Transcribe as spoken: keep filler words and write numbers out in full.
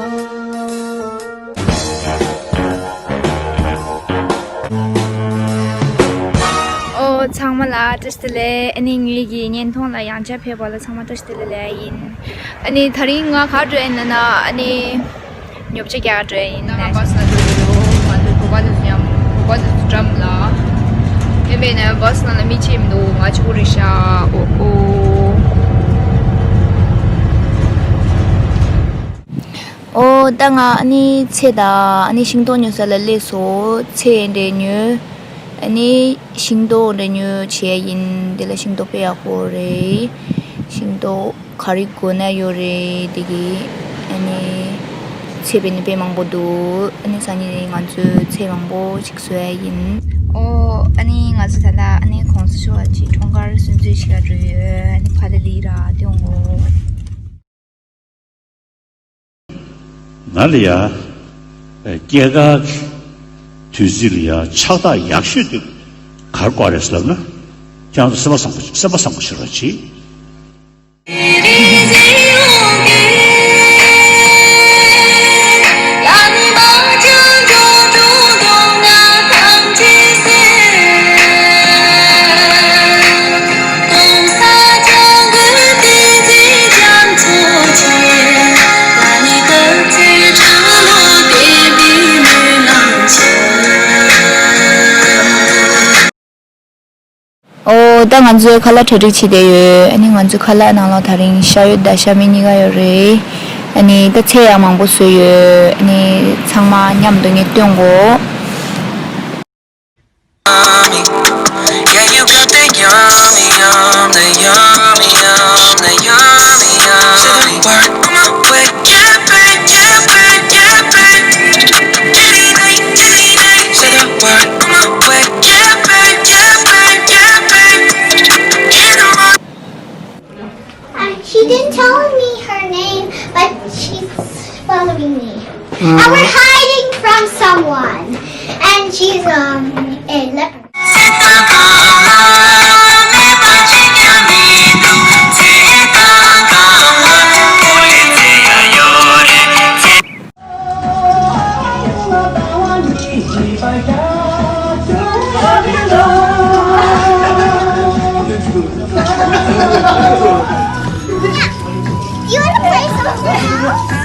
ཨོ། ཚང་མ་ལ་བཀྲ་ཤིས་བདེ་ལེགས། ཨ་ནི་ངེད་ཀྱི་བརྙན་ཐུང་ལ་ཡང་བསྐྱར་ཕེབས་པ་ལ་ཚང་མ་བཀྲ་ཤིས་བདེ་ལེགས་ལབ་ཡིན། ཨ་ནི་དེ་རིང་ང་ག་འགྲོ་ཡིན་ལབ་ན། ཨ་ནི་ཉོ་ཆ་རྒྱག་འགྲོ་ཡིན། ད་ང་བྷ་སི་ནང་འགྲོ་གི་ཡོད། ང་ཚོའི་བོད་པ་དེ་ཚོ་མཉམ། བོད་པ་དེ་ཚོ་འགྲམ་ལ། ཡིན་པས་ན་བྷ་སི་ནང་ལ་མི་ཅིག་མི་འདུག་ང་གཅིག་པོ་རེད་ཤག་ཨོ་ཨོ། ཨོ། ད་ང་ཨ་ནི་ཚལ་དང་ཨ་ནི་ཤིང་ཏོག་ཉོ་ས་ལ་སླེབས་སོང་། ཚལ་འདྲ་ཉོས། ཨ་ནི་ཤིང་ཏོག་འདྲ་ཉོས་བྱས་ཡིན། འདི་ལ་ཤིང་ཏོག་དཔེ་ཡག་པོ་རེད། ཤིང་ཏོག་ག་རེ་དགོས་ན་ཡོད་རེད། འདི་གི་ཨ་ནི་ཚལ་དཔེ་ནི་དཔེ་མང་པོ་འདུག་ཨ་ནི་སང་ཉིན་ང་ཚོས་ཚལ་མང་པོ་ཞིག་བཟོ་ཡ་ཡིན། ཨོ། ཨ་ནི་ང་ཚོ་ད་ལྟ་ཨ་ནི་གོང་ས་མཆོག་ལ་ཅིག་འཁྲུངས་སྐར་སྲུང་བརྩི་ཞིག་ལ་འགྲོ་ཡོད། ཨ་ནི་ཕ་ལ་ལི་ར་ཏེ་ཡོང་གོ། ང་ལ་ཡ། སྐྱེས་སྐར་གྱི་དུས་ཚིགས་ལ་ཡ་ཕྱག་རྟགས་ཡག་ཤོས་དེ་ག་རེ་དགོས་རེད་ཟེར་ལབ་ན། ཁྱེད་རང་ཚོ་སེམས་པ་བཟང་པོ་སེམས་པ་བཟང་པོ་བྱེད་རོགས་གྱིས། ཨོ། ད་ང་ཚོའི་ཁ་ལག་གྲ་སྒྲིག་བྱས་བསྡད་ཡོད། ཨ་ནི་ང་ཚོའི་ཁ་ལག་ནང་ལ་དེ་རིང་ཤ་ཡོད་དང་ཤ་མེད་གཉིས་ཀ་ཡོད་རེད། ཨ་ནི་ད་ཚལ་ཡང་མང་པོ་བཟོས་ཡོད། ཨ་ནི་ཚང་མ་མཉམ་དུ་ངས་སྟོན་གོ། Uh, she didn't tell me her name, but she's following me. And we're hiding from someone. And she's um a leopard. You want to play something else?